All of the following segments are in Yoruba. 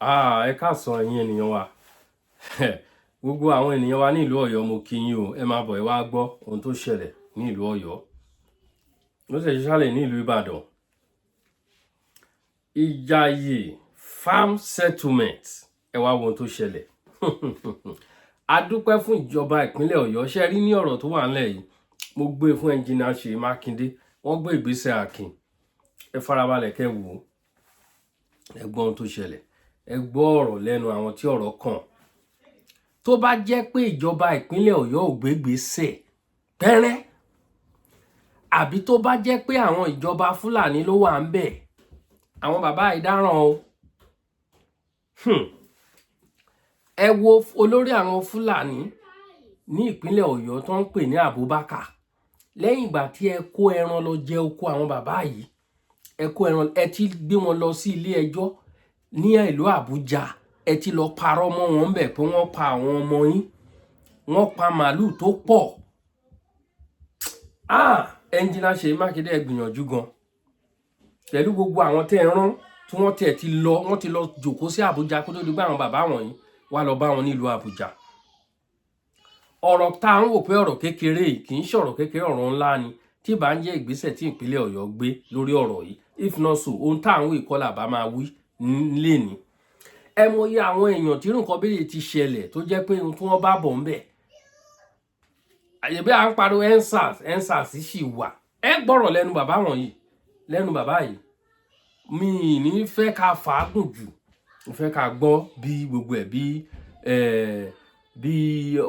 Ah, ẹ káàsán, ẹ̀yin ènìyàn wa, gbogbo àwọn ènìyàn wa ní ìlú Ọ̀yọ́, mo kí yín o. Ẹ máa bọ̀, ẹ wá gbọ́ ohun tó ṣẹlẹ̀ ní ìlú Ọ̀yọ́, ó sì ṣẹlẹ̀ ní ìlú Ìbàdàn. Ìjàyè farm settlement, ẹ wá wo ohun tó ṣẹlẹ̀. A dúpẹ́ fún ìjọba ìpínlẹ̀ Ọ̀yọ́. Ṣe rí ní ọ̀rọ̀ tó wà ńlẹ̀ yìí, mo gbé fún Ẹnjìnà Ṣèyí Mákindé, wọ́n gbé ìgbésẹ̀ akin. Ẹ farabalẹ̀ kẹ́ wò ó, ẹ gbọ́ ohun tó ṣẹlẹ̀, ẹ gbọ́ ọ̀rọ̀ lẹ́nu àwọn tí ọ̀rọ̀ kàn. Tó bá jẹ́ pé ìjọba ìpínlẹ̀ Ọ̀yọ́ ò gbé ìgbésẹ̀ pẹ́rẹ́, àbí tó bá jẹ́ pé àwọn ìjọba Fúlàní ló wà ń bẹ̀, àwọn bàbá ìdáràn o. Ẹ wo olórí àwọn Fúlàní ní ìpínlẹ̀ Ọ̀yọ́ tó ń pè ní Abubakar. Lẹ́yìn ìgbà tí ẹ kó ẹran lọ jẹ oko àwọn bàbá yìí, ẹ kó ẹran, ẹ ti gbé wọn lọ sí ilé ẹjọ́ ní ìlú Àbújá, ẹ ti lọ parọ́ mọ́ wọn bẹ̀ pé wọ́n pa àwọn ọmọ yín, wọ́n pa màálùú tó pọ̀. Ah, Ẹnjìnà Ṣèyí Mákindé, ẹ gbìyànjú gan pẹ̀lú gbogbo àwọn tẹ́ ẹ rán tí wọ́n tẹ̀ ti lọ, wọ́n ti lọ jòkó sí Àbújá kó tó di pé àwọn bàbá wọ̀nyí wá lọ bá wọn nílùú Àbújá. Ọ̀rọ̀ tá à ń wò pé ọ̀rọ̀ kékeré yìí kì í ṣọ̀rọ̀ kékeré, ọ̀rọ̀ ńlá ni. Tí bá ń jẹ́ ìgbésẹ̀ tí ìpínlẹ̀ Ọ̀yọ́ gbé lórí ọ̀rọ̀ yìí, if not so, ohun tá à ń wí kọ́ là bá máa wí léni. Ẹ mọyì àwọn èèyàn tí nǹkan bẹ́ẹ̀ ti ṣẹlẹ̀, tó jẹ́ pé ohun tí wọ́n bá bọ̀ ń bẹ̀ àyèbí à ń pariwo EndSARS, EndSARS sì wà. Ẹ gbọ́rọ̀ lẹ́nu bàbá wọ̀nyí, lẹ́nu bàbá yìí. Mi ì ní fẹ́ ká fàágùn jù, mo fẹ́ ká gbọ́ bí gbogbo ẹ̀ bí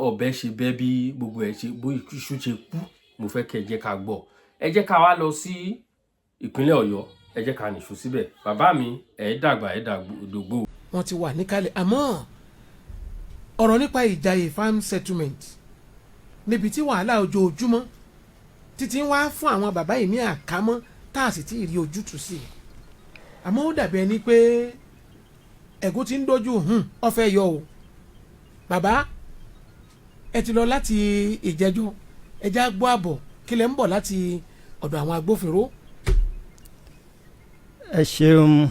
ọ̀bẹ ṣe bẹ́, bí gbogbo ẹ̀ ṣe, bó iṣu ṣe kú. Mo fẹ́ kẹ́ ẹ jẹ́ ká gbọ́. Ẹ jẹ́ ká wá lọ sí ìpínlẹ̀ Ọ̀yọ́, ẹ jẹ́ ká nìṣó síbẹ̀. Bàbá mi, ẹ̀ dàgbà, ẹ̀ dàgbò. Wọ́n ti wà níkàlẹ̀, àmọ́ ọ̀rọ̀ nípa Ìjàyè farm settlement, níbi tí wàhálà ojoojúmọ́ títí ń wá fún àwọn bàbá yìí ní àkámọ́ tá a sì ti rí ojútùú sí i. Àmọ́ ó dàbí ẹni pé ẹ̀gún ti ń dojú ọ̀fẹ́ yọ o. Bàbá, ẹ ti lọ láti ìjẹjọ, ẹ já gbọ́ àbọ̀ kílẹ̀ ń bọ̀ láti ọ̀dọ̀ àwọn agbófinró. Ẹ ṣeun,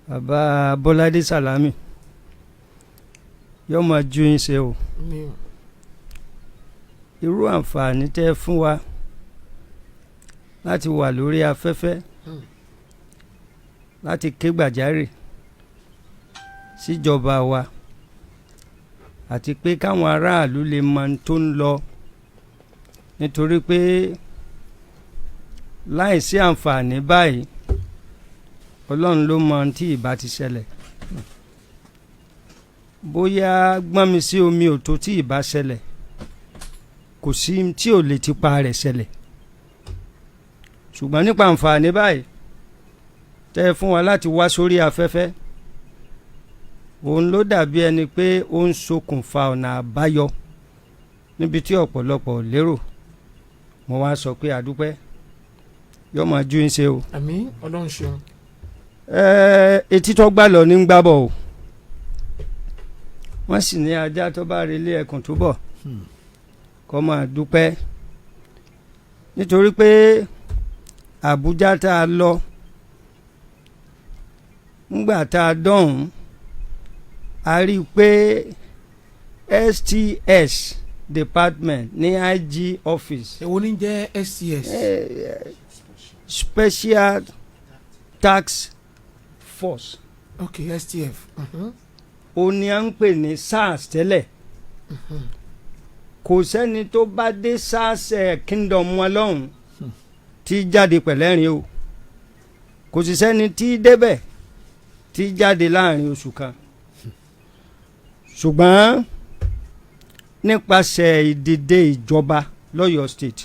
Bàbá Bọ́ládé Sàlámì, yóò máa ju yín ṣe o. Irú àǹfààní tẹ́ fún wa láti wà lórí afẹ́fẹ́ láti ké gbàjarè síjọba wa, àti pé káwọn aráàlú lè mọ ohun tó ń lọ, nítorí pé láìsí àǹfààní báyìí, Ọlọ́run ló mọ ohun tí ìbá ti ṣẹlẹ̀, bóyá gbọ́n mi sí omi ò tó tí ìbá ṣẹlẹ̀, kò sí tí ò lè ti pa rẹ̀ ṣẹlẹ̀. Ṣùgbọ́n nípa àǹfààní báyìí tẹ́ ẹ fún wa láti wá sórí afẹ́fẹ́, òun ló dàbí ẹni pé ó ń ṣokùnfà ọ̀nà àbáyọ níbi tí ọ̀pọ̀lọpọ̀ ò lérò. Mo wá sọ pé àdúpẹ́, yóò máa jú yín ṣe o. Àmín, Ọlọ́run ṣeun. Etí tó gbà lọ ní ń gbábọ̀ o. Wọ́n sì ní ajá tó bá relé ẹkùn tó bọ̀ kó máa dúpẹ́, nítorí pé Àbújá tá a lọ, ńgbà tá a dọ̀hún, a rí i pé STS department ní IG office. Èwo ní jẹ́ STS? Special Task Force. Ok, STF. Ó ní à ń pè ní SARS tẹ́lẹ̀. Kò sẹ́ni tó bá dé SARS kingdom wọn lọ́hùn tí jáde pẹ̀lẹ́rìn o. Kò sì sẹ́ni tí débẹ̀ tí jáde láàrin oṣù kan. Ṣùgbọ́n nípasẹ̀ ìdìde ìjọba lọ́yọ̀ọ́ State,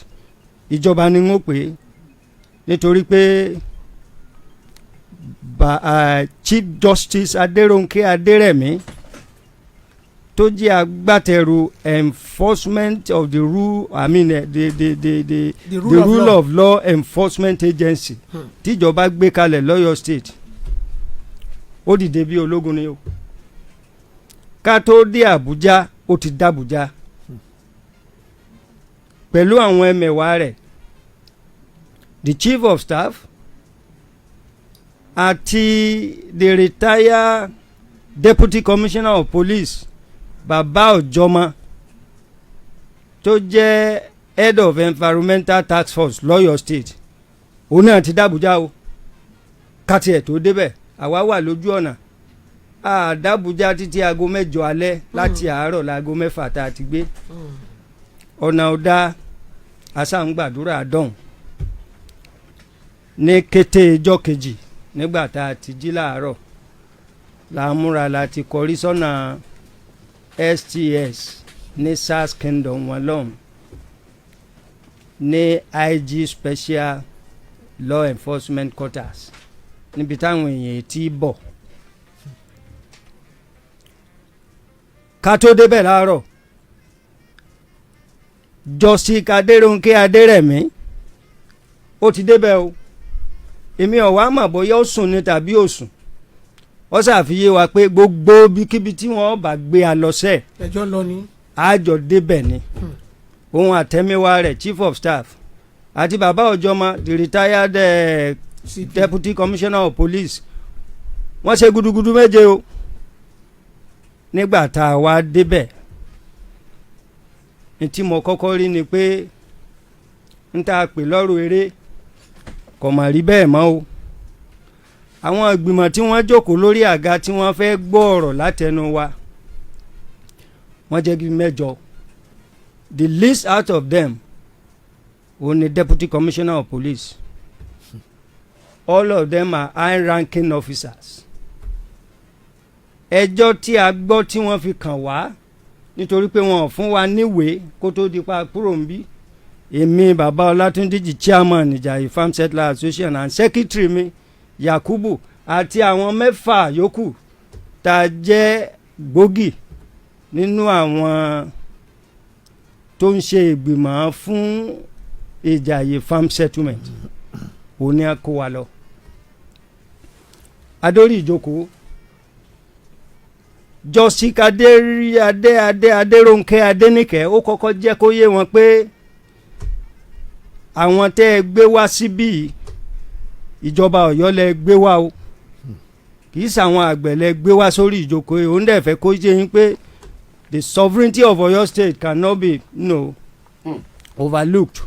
ìjọba ni wọ́n pè é, nítorí pé Chief Justice Adérónkẹ́ Adérẹ̀mí, tó jẹ́ agbátẹrù enforcement of the rule, I mean the The rule the of rule law. of law enforcement agency tíjọba gbé kalẹ̀ lọ́yọ̀ọ́ State, ó dìde bí ológun ni o. Ká tó dé Àbújá, ó ti dàbújá pẹ̀lú àwọn ẹmẹ̀wà rẹ̀, the chief of staff. Àti the retired deputy commissioner of police, Bàbá Ọ̀jọ́mọ, tó jẹ́ head of environmental task force lọ́yọ̀ State, òun náà ti dàbújá o. Káti ẹ̀ tó débẹ̀, àwa wà lójú ọ̀nà àdàbújá títí aago 8 alẹ́ láti àárọ̀ láago 6 tá a ti gbé. Ọ̀nà ọ̀dà asáǹgbàdúrà dọ̀hùn. Ní kété ijọ́ kejì, nígbà tá a ti jí láàárọ̀, la múra láti kọrí sọ́nà STS ní SARS Kingdom wọn lọ́hùn, ní IG Special Law Enforcement Quarters, níbi táwọn èèyàn ti bọ̀. Ká tó débẹ̀ láàárọ̀, Justice Adérónkẹ́ Adérẹ̀mí ó ti débẹ̀ o. Èmi ò wá mọ̀ bóyá ó sùn ni tàbí ó sùn. Ó ṣàfiyé wa pé gbogbo ibikíbi tí wọ́n bá gbé a lọ sẹ́ẹ̀, Ẹjọ́ lọ ní. Àjọ débẹ̀ ni. Òun àtẹ̀míwá rẹ̀, chief of staff, àti bàbá Ọjọ́mọ, the retired CP. deputy commissioner of police, wọ́n ṣe gudugudu méje o. Nígbà tá a wá débẹ̀, ní tí mo kọ́kọ́ rí ni pé n tá a pè lọ́rọ̀ eré kò mà rí bẹ́ẹ̀ mọ́ o. Àwọn ìgbìmọ̀ tí wọ́n jókòó lórí àga tí wọ́n fẹ́ gbọ́ ọ̀rọ̀ látẹnu wa, wọ́n jẹ́ bí mẹ́jọ. The least out of them òun ni deputy commissioner of police. All of them are high ranking officers. Ẹjọ́ tí a gbọ́ tí wọ́n fi kàn wá, nítorí pé wọn ò fún wa níwèé kó tó di pa kúrò ń bí, èmi bàbá Ọlátúndíjì, chairman Ìjàyè Farm Settler Association, and secretary mi Yakubu àti àwọn mẹ́fà yòókù tá a jẹ́ gbòógì nínú àwọn tó ń ṣe ìgbìmọ̀ fún Ìjàyè Farm Settlement, òun ni a kó wa lọ. Adórí ìjókòó, Justice adé adé adé Adérónkẹ́ Adéníkẹ́ ó kọ́kọ́ jẹ́ kó yé wọn pé àwọn tẹ́ ẹ gbé wá síbí, ìjọba Ọ̀yọ́ lẹ gbé wá o, kì í ṣàwọn àgbẹ̀ lẹ gbé wá sórí ìjókòó yìí. Òun dẹ̀ fẹ́ kó yé yín pé the sovereignty of Ọ̀yọ́ State cannot be overlooked,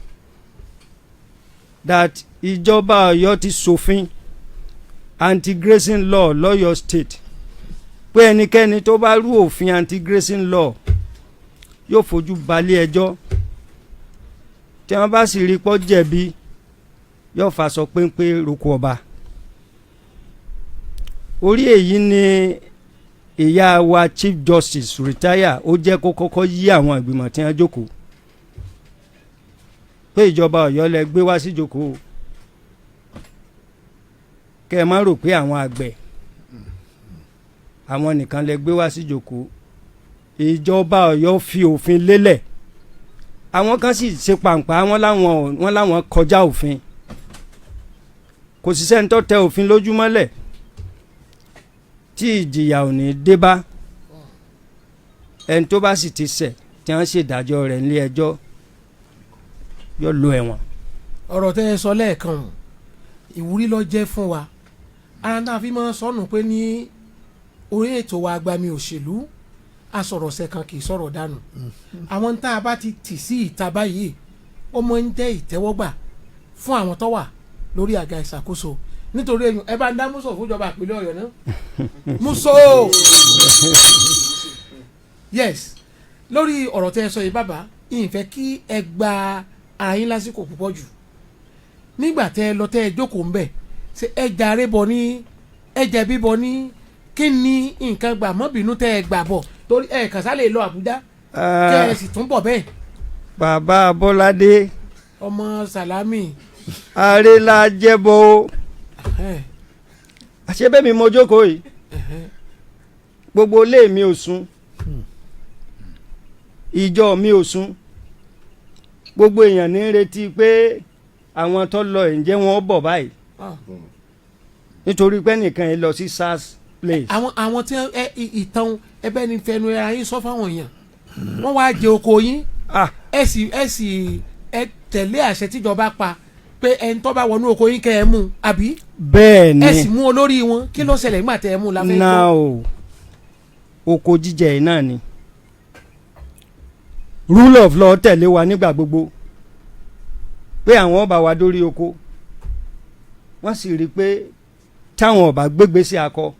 that ìjọba Ọ̀yọ́ ti ṣòfin anti-grazing law lọ́yọ̀ State, pé ẹnikẹ́ni tó bá rú òfin anti-grazing law yóò fojú balẹ̀ ẹjọ́, tí wọ́n bá sì rí pọ́ jẹ̀bi, yóò faṣọ péńpé roko ọba. Orí èyí ni ìyá wa chief justice retire ó jẹ́ kó kọ́kọ́ yí àwọn ìgbìmọ̀ tí wọ́n jókòó pé ìjọba Ọ̀yọ́ lẹ gbé wá sí jókòó, kẹ́ ẹ má rò pé àwọn àgbẹ̀ àwọn nìkan lẹ gbé wá sí jókòó. Ìjọba Ọ̀yọ́ fi òfin lélẹ̀, àwọn kan sì ṣe pàǹpá, wọn láwọn kọjá òfin. Kò sí sẹ́ni tó tẹ òfin lójúmọ́lẹ̀ tí ìjìyà ò ní dé bá. Ẹni tó bá sì ti ṣẹ̀ tí wọ́n ṣèdájọ́ rẹ̀ nílé ẹjọ́, yóò lọ ẹ̀wọ̀n. Ọ̀rọ̀ tẹ́ ẹ sọ lẹ́ẹ̀kan hùn, ìwúrí ló jẹ́ fún wa. Ara náà fi máa sọnù pé ní orí ètò wa agbami òṣèlú, asọ̀rọ̀sẹ̀ kan kì í sọ̀rọ̀ dànù. Àwọn tá a bá ti tì sí ìta báyìí, ó máa ń jẹ́ ìtẹ́wọ́gbà fún àwọn tó wà lórí àga ìṣàkóso. Nítorí ẹ̀yùn ẹ bá ń dá músọ̀ fúnjọba ìpínlẹ̀ Ọ̀yọ́ náà músọ̀. Yes, lórí ọ̀rọ̀ tẹ́ ẹ sọ yìí, bàbá, ìfẹ́ kí ẹ gba ara yín lásìkò púpọ̀ jù. Nígbà tẹ́ ẹ lọ, tẹ́ ẹ jókòó ńbẹ̀, ṣe ẹ jàre bọ̀ ní ẹ jẹ̀bi bọ̀ ní? Kí ni nǹkan gbà mọ́bìnú tẹ́ ẹ gbà bọ̀? Torí ẹ kàṣà lè lọ Àbújá kẹ́ ẹ sì tún bọ̀ bẹ́ẹ̀. Bàbá Bọ́ládé, ọmọ Sàlámì. Arélà jẹ́bọ. Àṣebẹ́ mi mo jókòó yìí, gbogbo ilé mi ò sùn, ìjọ mi ò sùn, gbogbo èèyàn ní retí pé àwọn tó lọ, ǹjẹ́ wọn bọ̀ báyìí? Nítorí pé nìkan yìí lọ sí SARS place. Àwọn tí ẹ ìtàn ẹbẹ ní fẹnu ara yín sọ fáwọn èèyàn, wọ́n wá jẹ oko yín. Ẹ sì ẹ tẹ̀lé àṣẹ tíjọba pa. Pé ẹni tó bá wọnú oko yín, kẹ́ ẹ mú, àbí? Bẹ́ẹ̀ ni. Ẹ sì mú olórí wọn. Kí ló ṣẹlẹ̀ nígbà tẹ́ ẹ mú la fẹ́ Náà gbọ́. o, oko jíjẹ yìí náà ni rule of law tẹ̀lé wa nígbà gbogbo, pé àwọn ọba wa dórí oko, wọ́n sì rí i pé táwọn ọba gbégbé sí akọ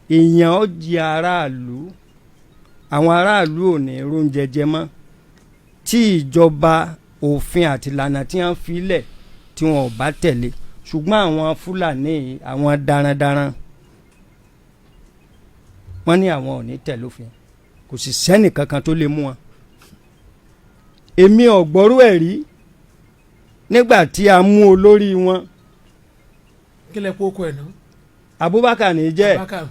èèyàn, ó di aráàlú, àwọn aráàlú ò ní róúnjẹ jẹ mọ́ tí ìjọba òfin àti ìlànà tí wọ́n fi lẹ̀ tí wọn ò bá tẹ̀lé. Ṣùgbọ́n àwọn Fúlàní yìí, àwọn darandaran, wọ́n ní àwọn ò ní tẹ̀lé òfin, kò sì sẹ́nì kankan tó lè mú wọn. Èmi ò gbọ́rú ẹ̀ rí nígbà tí a mú olórí wọn. Kí lẹ kó oko ẹ̀ náà? Abubakar ní jẹ́. Abubakar.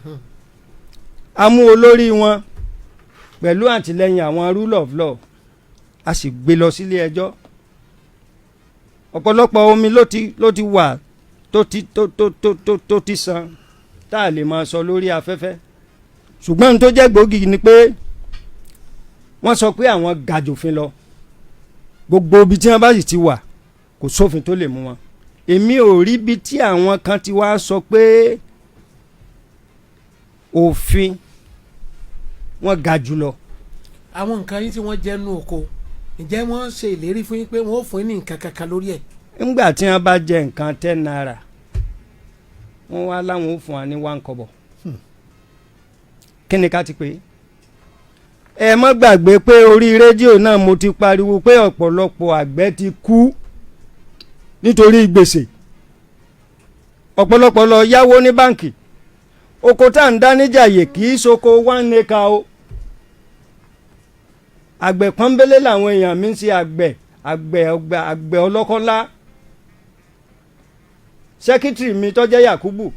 A mú olórí wọn pẹ̀lú àtìlẹ́yìn àwọn rule of law, a sì gbé lọ sílé ẹjọ́. Ọ̀pọ̀lọpọ̀ omi ló ti wà tó ti tó tó tó tó tó ti san tá a lè máa sọ lórí afẹ́fẹ́, ṣùgbọ́n ohun tó jẹ́ gbòógì ni pé wọ́n sọ pé àwọn gàjòfin lọ. Gbogbo ibi tí wọ́n bá sì ti wà, kò sófin tó lè mú wọn. Èmi ò rí ibi tí àwọn kan ti wá sọ pé òfin wọn ga jùlọ. Àwọn nǹkan yín tí wọ́n jẹ́ nú oko, ǹjẹ́ wọ́n ṣe ìlérí fún yín pé wọ́n ó fún yín ní nǹkan kankan lórí ẹ̀? Ńgbà tí wọ́n bá jẹ nǹkan ₦10, wọ́n wá láwọn ò fún wa ní 1 kọ́bọ̀. Kí ni ká ti pè é? Ẹ má gbàgbé pé orí rédíò náà mo ti pariwo pé ọ̀pọ̀lọpọ̀ àgbẹ̀ ti kú nítorí gbèsè. Ọ̀pọ̀lọpọ̀ lọ yáwó ní báǹkì. Oko tá à ń dá níjàyè kì í ṣoko 1 acre o. Àgbẹ̀ pọ́nbélé làwọn èèyàn mi ń ṣe, àgbẹ̀ àgbẹ̀ ọgbà, àgbẹ̀ ọlọ́kọ́lá. Secretary mi tó jẹ́ Yakubu,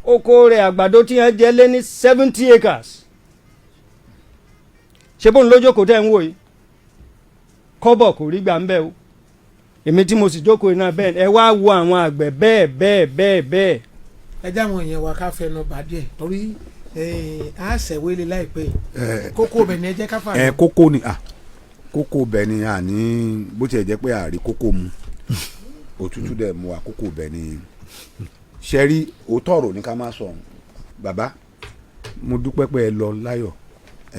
oko rẹ̀, àgbàdo tí wọ́n jẹ lé ní 70 acres. Ṣé bóun lójókòó tẹ́ ń wò yìí? Kọ́bọ̀ kò rí gbà ń bẹ́ o. Èmi tí mo sì jókòó iná bẹ́ẹ̀, ẹ wá wo àwọn àgbẹ̀ bẹ́ẹ̀ bẹ́ẹ̀ bẹ́ẹ̀ bẹ́ẹ̀. Ẹ já àwọn èèyàn wa ká fẹnu bà díẹ̀ torí a ṣẹ̀wélé láìpẹ́ yìí. Kókó bẹ̀ ni ẹ jẹ́ ká fà. Ẹ kókó ni à, kókó bẹ̀ ni à ní bó tiẹ̀ jẹ́ pé àrí kókó mu, òtútù dẹ̀ mu wa. Kókó bẹ̀ ni ṣẹ́rí, òótọ́ ọ̀rọ̀ ní ká má sọ ọ̀hún. Bàbá, mo dúpẹ́ pé ẹ lọ láyọ̀,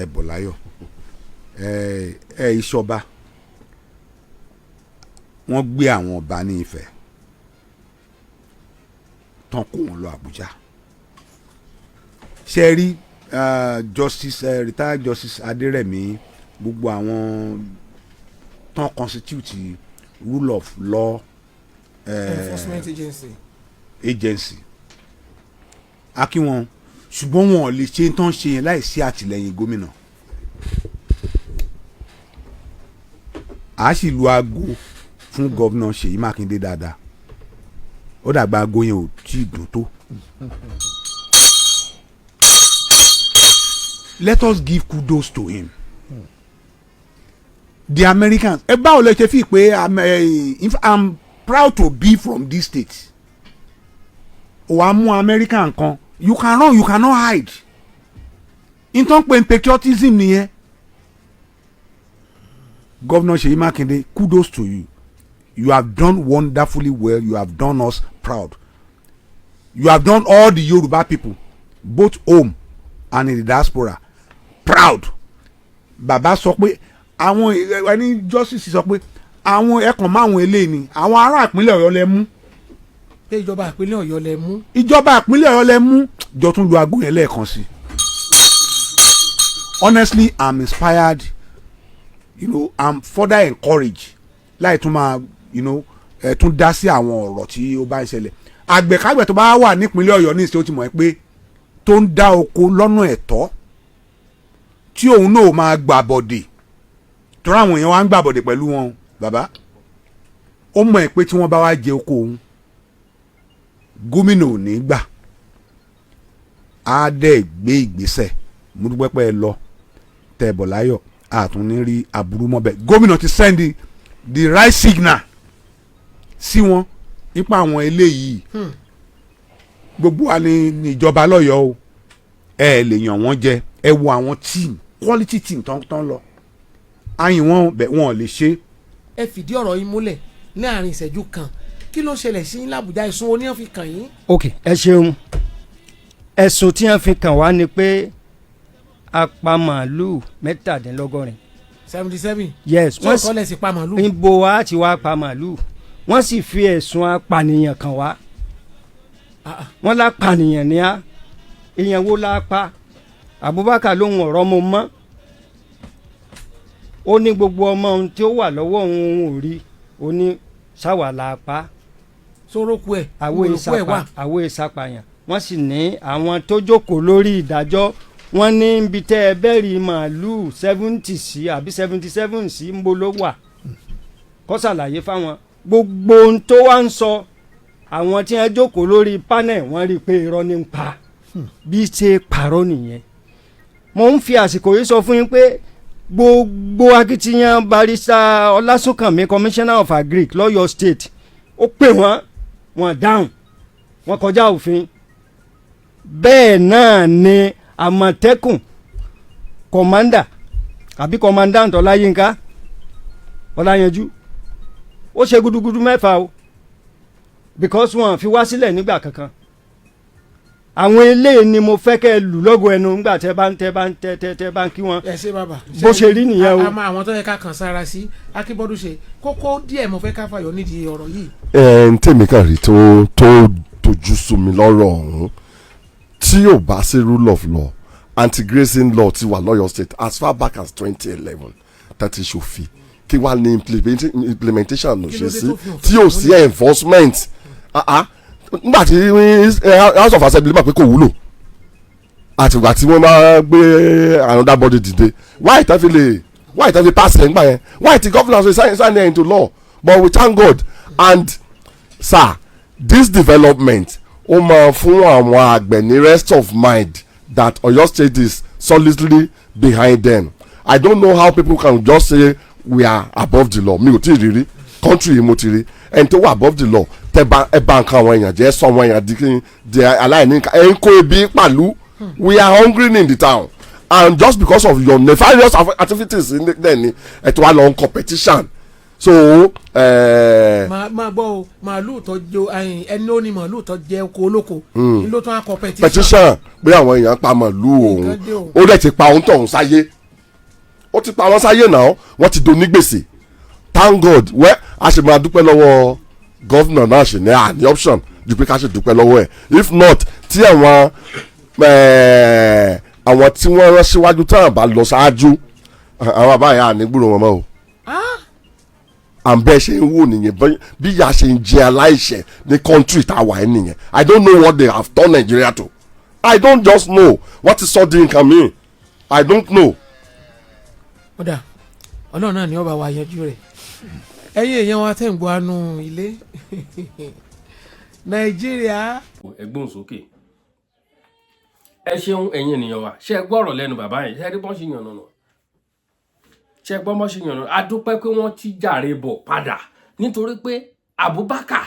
ẹ bọ̀ láyọ̀. Ẹ ẹ ìṣọba, wọ́n gbé àwọn ọba ní Ifẹ̀ tán, kó wọn lọ Àbújá. Ṣe rí Justice, retired Justice Adérẹ̀mí, gbogbo àwọn tán constitute rule of law enforcement agency. Agency akínwọn, ṣùgbọ́n wọn ò lè ṣe tán ṣe yẹn láì sí àtìlẹ́yìn gómìnà. A sì lu aago fún Governor Ṣèyí Mákindé dáadáa. Ó dàgbà, aago yẹn ò tí ì dùn tó. Let us give kudos to him. The Americans, ẹ báwo lẹ ṣe fi pé if I'm proud to be from this state, o wa mú American kan, you can run, you cannot hide. N tó ń pè ní patriotism nìyẹn. Governor Seyi Makinde, kudos to you. You have done wonderfully well. You have done us proud. You have done all the Yoruba people, both home and in the diaspora, proud. Bàbá sọ pé àwọn ẹni justice sọ pé àwọn ẹkàn máwọn eléyìí ni àwọn ará ìpínlẹ̀ Ọ̀yọ́ lẹ mú. Pé ìjọba ìpínlẹ̀ Ọ̀yọ́ lẹ mú. Ìjọba ìpínlẹ̀ Ọ̀yọ́ lẹ mú. Jọ tún lu aago yẹn lẹ́ẹ̀kan sí. Honestly, I'm inspired, I'm further encouraged láì tún máa ẹ tún dá sí àwọn ọ̀rọ̀ tí ó bá ń ṣẹlẹ̀. Àgbẹ̀kágbẹ̀ tó bá wà nípínlẹ̀ Ọ̀yọ́ ní ìṣe, ó ti mọ̀ ẹ́ pé tó ń dá oko lọ́nà ẹ̀tọ́ tí òun náà máa gbàbọ̀dè, torí àwọn èèyàn wá ń gbàbọ̀dè pẹ̀lú wọn. Bàbá, ó mọ̀ ẹ́ pé tí wọ́n bá wá jẹ oko òun, gómìnà ò ní gbà á dẹ̀ gbé ìgbésẹ̀. Mo dúpẹ́ pé ẹ lọ, tẹ́ ẹ bọ̀ láyọ̀, àtún ní rí aburú mọ́ bẹ́ẹ̀. Gómìnà ti send the right signal sí wọn nípa àwọn eléyìí. Gbogbo wa ní ìjọba lọ́yọ̀ọ́ o. Ẹ lè yàn wọ́n jẹ. Ẹ wo àwọn team, quality team tán tán lọ ayin wọn bẹ, wọn ò lè ṣe. Ẹ fìdí ọ̀rọ̀ yín múlẹ̀. Láàrin ìṣẹ́jú kan, kí ló ṣẹlẹ̀ sí yín l'Àbújá? Ẹ̀sùn oníyàn fi kàn yín? Ok, ẹ ṣeun. Ẹ̀sùn tí wọ́n fi kàn wá ni pé a pa màálùú 77. 77? Yes. Tí ọ̀tọ̀ lẹ̀ sì pa màálù? Níbo wa ti wá pa màálùú? Wọ́n sì fi ẹ̀sùn apànìyàn kàn wá. Ah, ah. Wọ́n lápànìyàn ní á. Èèyàn wo la pa? Abubakar lóhun ọ̀rọ̀ mo mọ́. Ó ní gbogbo ọmọ ohun tí ó wà lọ́wọ́ òun, òun ò rí. Ó ní sáwà la pa. Sórókù ẹ̀? Àwo olùkú ẹ̀ wà. ìsapà, àwo ìsapàyàn. Wọ́n sì ní àwọn tó jókòó lórí ìdájọ́, wọ́n ní ibi tẹ́ ẹ bẹ́ẹ̀rì màálùú 70 sí àbí 77 sí, ń bo ló wà? Kó ṣàlàyé fáwọn. Gbogbo ohun tó wá ń sọ, àwọn tí wọ́n jókòó lórí panel, wọ́n rí i pé irọ́ ní ń pa. Bí ṣe pààrọ̀ nìyẹn. Mo ń fi àsìkò yìí sọ fún yín pé gbogbo akitiyan Barrister Ọlásùnkànmí, Commissioner of Agric lọ́yọ̀ State, ó pè wọ́n, wọ́n dáhùn, wọ́n kọjá òfin. Bẹ́ẹ̀ náà ni Àmọ̀tẹ́kùn commander àbí commandant Ọláyínká Ọláyanjú, ó ṣe gudugudu mẹ́fà o, because wọn fi wá sílẹ̀ nígbà kankan. Àwọn eléyìí ni mo fẹ́ kẹ́ ẹ lù lọ́gọ̀ ẹnu nígbà tẹ́ bá ń tẹ́ bá ń tẹ́ tẹ́ tẹ́ bá ń kí wọn. Ẹ ṣe, bàbá. Bó ṣe rí nìyẹn o. Àmọ́ àwọn tó yẹ ká kàn sára sí akínbọ́dún ṣe kókó díẹ̀, mo fẹ́ ká fàyọ nídìí ọ̀rọ̀ yìí. Ẹ ń tèmi kàn rí tó tójú sú mi lọ́rọ̀ ọ̀hún, tí yóò bá sí rule of law, anti-grazing law ti wà lọ́yọ̀ State as far back as 2011 tàti ṣòfin. Kí wàá ní implementation ló Kí ṣe ló dé sí tó fi òfin tí yóò sí enforcement? Ah, ah. Nígbà tí House of Assembly mọ̀ pé kò wúlò, àtìgbà tí wọ́n máa gbé another body dìde, why tán fi lè, why tán fi pass ẹ̀ ńgbà yẹn? Why ti governor say sign it into law? But we thank God. And sir, this development, ó máa fún àwọn àgbẹ̀ ní rest of mind that Oyo State is solidly behind them. I don't know how people can just say we are above the law. Mi ò tí ì rí rí country yìí. Mo ti rí ẹni tó wà above the law, tẹ bá ẹ bá nǹkan àwọn èèyàn jẹ́, sọ àwọn èèyàn di kí di aláìní nǹkan, ẹ ń kó ebi pàlú. We are hungry in the town, and just because of your nefarious activities in there ni ẹ tó wá lọ ń competition. So Máa gbọ́ o, màálù tó jẹ ẹni ó ní màálù tó jẹ oko olóko ní ló tún á kọ petition. Petition pé àwọn èèyàn pa màlúù òun. Nǹkan dé o. Ó dẹ̀ ti pa òun tọ̀hún sáyé, ó ti pa wọ́n sáyé náà, wọ́n ti donígbèsè. Thank God. Well, a ṣe máa dúpẹ́ lọ́wọ́ governor náà ṣe ní àní option ju pé ká ṣe dúpẹ́ lọ́wọ́ ẹ̀. If not, tí àwọn tí wọ́n rán síwájú tán bá lọ ṣáájú, àwọn bàbá yà ní gbúrò wọn mọ́ o. À ń bẹ́ẹ̀ ṣe ń wò nìyẹn, bí ìyà ṣe ń jẹ aláìṣẹ̀ ní country tá a wà ẹ́ nìyẹn. I don't know what they have turned Nigeria to. I don't just know what is sọ di nǹkan mi. I don't know. Ọ̀dà, Ọlọ́run náà ni ọba wa yanjú rẹ̀. Ẹ̀yin èèyàn wa tẹ̀ ń gbọ́ anú ilé Nàìjíríà. Ẹgbọ́n sókè. Ẹ ṣeun, ẹ̀yin ènìyàn wa. Ṣe é gbọ́ ọ̀rọ̀ lẹ́nu bàbá yẹn? Ṣe é rí bọ́n ṣe yànnà nà? Ṣe é gbọ́ bọ́n ṣe yànnà? A dúpẹ́ pé wọ́n ti jàre bọ̀ padà, nítorí pé Abubakar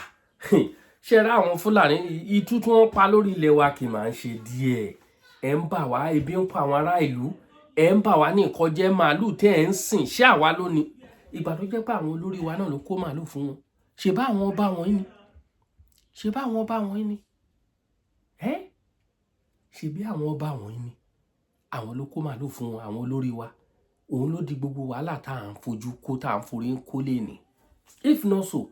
ṣe rá àwọn Fúlàní itú tí wọ́n pa lórí ilẹ̀ wa kì í máa ń ṣe díẹ̀. Ẹ̀ ń bà wá, ebi ń pa àwọn ará ìlú, ẹ̀ ń bà wá ní nǹkan jẹ́. Màálù tẹ́ ẹ̀ ń sìn, ṣé àwa ló ní? Ìgbà tó jẹ́ pé àwọn olórí wa náà ló kó màálù fún wọn, ṣe bá àwọn ọba wọn ni, ṣe bá àwọn ọba wọn ni, ẹ́ ṣe bí àwọn ọba wọn ni, àwọn ló kó màálù fún wọn, àwọn olórí wa. Òun ló di gbogbo wàhálà tá à ń fojú kó, tá à ń forí ń kó lè ní. If not so,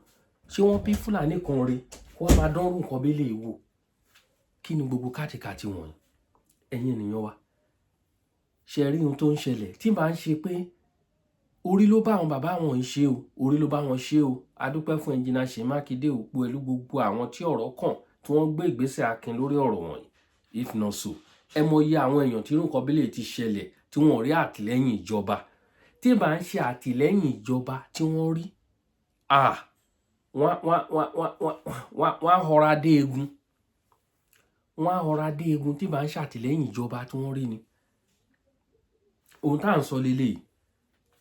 ṣé wọ́n bí Fúlàní kan re kó wọ́n máa dánrù nǹkan bí lè wò? Kí ni gbogbo kátikàti wọ̀nyí? Ẹ̀yin ènìyàn wa, ṣe rí ohun tó ń ṣẹlẹ̀ tí màá ń ṣe pé orí ló bá àwọn bàbá wọn yìí ṣe o, orí ló bá wọn ṣe o. Adúpẹ́ fún Engineer Ṣèyí Mákindé o, pẹ̀lú gbogbo àwọn tí ọ̀rọ̀ kàn tí wọ́n gbé ìgbésẹ̀ akin lórí ọ̀rọ̀ wọ̀nyí. If not so, ẹ mọ iye àwọn èèyàn tí irú nǹkan bílẹ̀ ti ṣẹlẹ̀ tí wọ́n rí àtìlẹ́yìn ìjọba. Tí bá ń ṣe àtìlẹ́yìn ìjọba tí wọ́n rí, ah, wọ́n á họra dé egun, wọ́n á họra dé egun. Tí bá ń ṣàtìlẹ́yìn ìjọba tí wọ́n rí ni ohun tá à ń sọ lélẹ́yìí.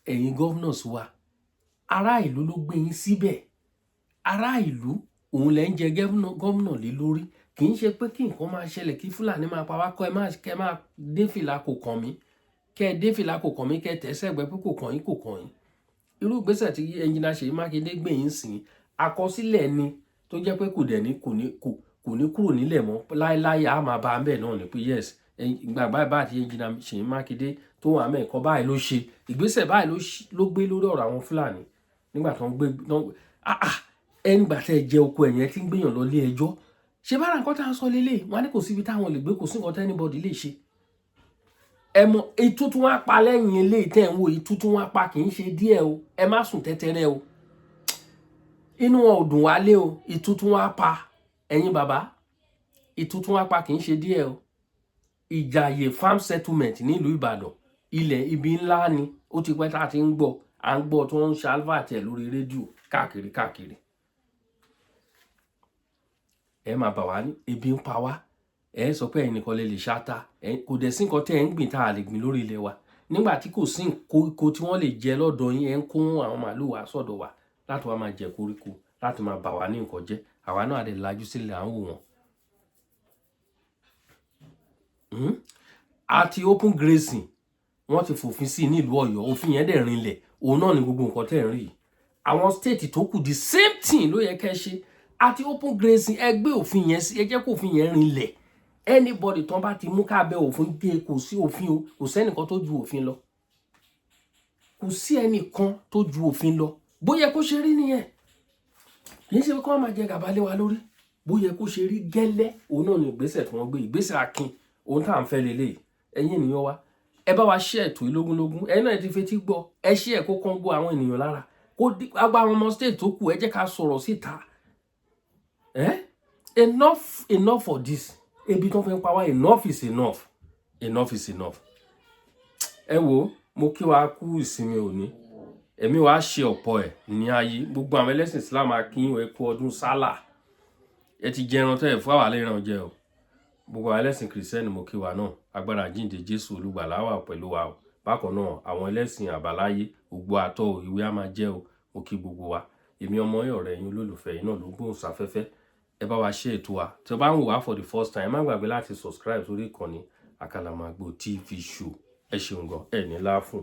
Ẹ̀yin governors wa, ará ìlú ló gbé yín síbẹ̀. Ará ìlú òun lẹ́ ń jẹ gómìnà lé lórí. Kì í ṣe pé kí nǹkan máa ṣẹlẹ̀, kí Fúlàní máa pa wá kọ́ ẹ máa kẹ́ máa dé fìlà kò kàn mí, kẹ́ ẹ dé fìlà kò kàn mí, kẹ́ ẹ tẹ̀ sẹ́gbẹ́ pé kò kàn yín, kò kàn yín. Irú ìgbésẹ̀ tí Engineer Ṣèyí Mákindé gbé yín sìn. Àkọsílẹ̀ ni tó jẹ́ pé kò dẹ̀ ní kò ní kò kò ní kúrò nílẹ̀ mọ́ láéláé. A máa bá a bẹ́ẹ̀ náà ni pé yes, ìgbà báyìí bá àti Engineer Ṣèyí Mákindé tó wà mẹ́ẹ̀kọ́ báyìí ló ṣe ìgbésẹ̀ báyìí ló gbé lórí ọ̀rọ̀ àwọn Fúlàní nígbà tó ń gbé ah ah, ẹnìgbà tẹ́ ẹ jẹ oko ẹ̀yẹn tí ń gbéyàn lọ lé ẹjọ́. Ṣé bára nǹkan tá à ń sọ lélẹ̀, wọn á ní kò síbi táwọn lè gbé, kò sí nǹkan tẹ́ anybody lè ṣe. Ẹ mọ itú tí wọ́n á pa lẹ́yìn eléyìí tẹ́ ń wò, itú tí wọ́n á pa kì í ṣe díẹ̀ o. Ẹ má sùn tẹ́tẹ́rẹ́ o, inú wọn ò dùn wálé o. Itú tí wọ́n á pa ẹ̀yin bàbá, itú tí wọ́n á pa kì í ṣe díẹ̀ o. Ìjàyè farm settlement nílùú Ìbàdàn, ilẹ̀ ibi ńlá ni. Ó ti pẹ́ tá a ti ń gbọ́, à ń gbọ́ tí wọ́n ń ṣe advert ẹ̀ lórí rédíò káàkiri káàkiri. Ẹ máa bà wá ní ebi ń pa wá, ẹ sọ pé ẹ̀yin nìkan lè lè ṣáta. Ẹ kò dẹ̀ sí nǹkan tẹ́ ẹ̀ ń gbìn tá a lè gbìn lórí ilẹ̀ wa nígbà tí kò sí koríko tí wọ́n lè jẹ lọ́dọ̀ yín. Ẹ ń kó àwọn màálù wá sọ́dọ̀ wa láti wá máa jẹ koríko, láti máa bà wá ní nǹkan jẹ́. Àwa náà á dẹ̀ lajú sílẹ̀, à ń wò wọ́n. Àti open grazing, wọ́n ti fòfin sí nílùú Ọ̀yọ́. Òfin yẹn dẹ̀ rinlẹ̀. Òun náà ni gbogbo nǹkan tẹ́ ń rí yìí. Àwọn state tó kù, the same thing ló yẹ kẹ́ ṣe. Àti open grazing, ẹ gbé òfin yẹn sí, ẹ jẹ́ kó òfin yẹn rinlẹ̀. Anybody tán bá ti mú kábẹ́ òfin dé, kò sí òfin o, kò sẹ́nìkan tó ju òfin lọ, kò sí ẹnìkan tó ju òfin lọ. Bóyá kó ṣe rí nìyẹn, kì í ṣe kó máa jẹ gàba lé wa lórí. Bóyá kó ṣe rí gẹ́lẹ́, òun náà ni ìgbésẹ̀ tí wọ́n gbé, ìgbésẹ̀ akin, òun tá à ń fẹ́ lélẹ́yìí. Ẹ̀yin ènìyàn wa, ẹ bá wa ṣe ètò ìlógúnlógún. Ẹ̀yin náà ti fetí gbọ́, ẹ ṣe ẹ̀ kó kán gbọ́ àwọn ènìyàn lára, kó agbá àwọn ọmọ state tó kù. Ẹ jẹ́ ká sọ̀rọ̀ síta. Enough, enough for this ebi tó fẹ́ pa wá. Enough is enough, enough is enough. Ẹ wo, mo kí wa kú ìsinmi òní, ẹ̀mí wa ṣe ọ̀pọ̀ ẹ̀ ní ayé. Gbogbo àwọn ẹlẹ́sìn Islam, akínyìn, ẹ kú ọdún sálà. Ẹ ti jẹran tẹ́ ẹ fún àwa lẹ́ran jẹ o. Gbogbo àwọn ẹlẹ́sìn Kìrìsìtẹ́nì, mo kí wa náà. Agbára jíǹde Jésù Olùgbàlà wà pẹ̀lú wa o. Bákan náà, àwọn ẹlẹ́sìn àbáláyé, gbogbo àtọ́ ìwé á máa jẹ́ o. Mo kí gbogbo wa. Èmi ọmọ yín, ọ̀rẹ́ yín, olólùfẹ́ yín náà ló gbóhùn sáfẹ́fẹ́. Ẹ bá wa ṣe ètò wa. Tí o bá ń wò wá for the first time, ẹ má gbàgbé láti subscribe sórí ìkànnì Àkàlàmàgbò TV Show. Ẹ ṣeun gan, ẹ ní láàfún.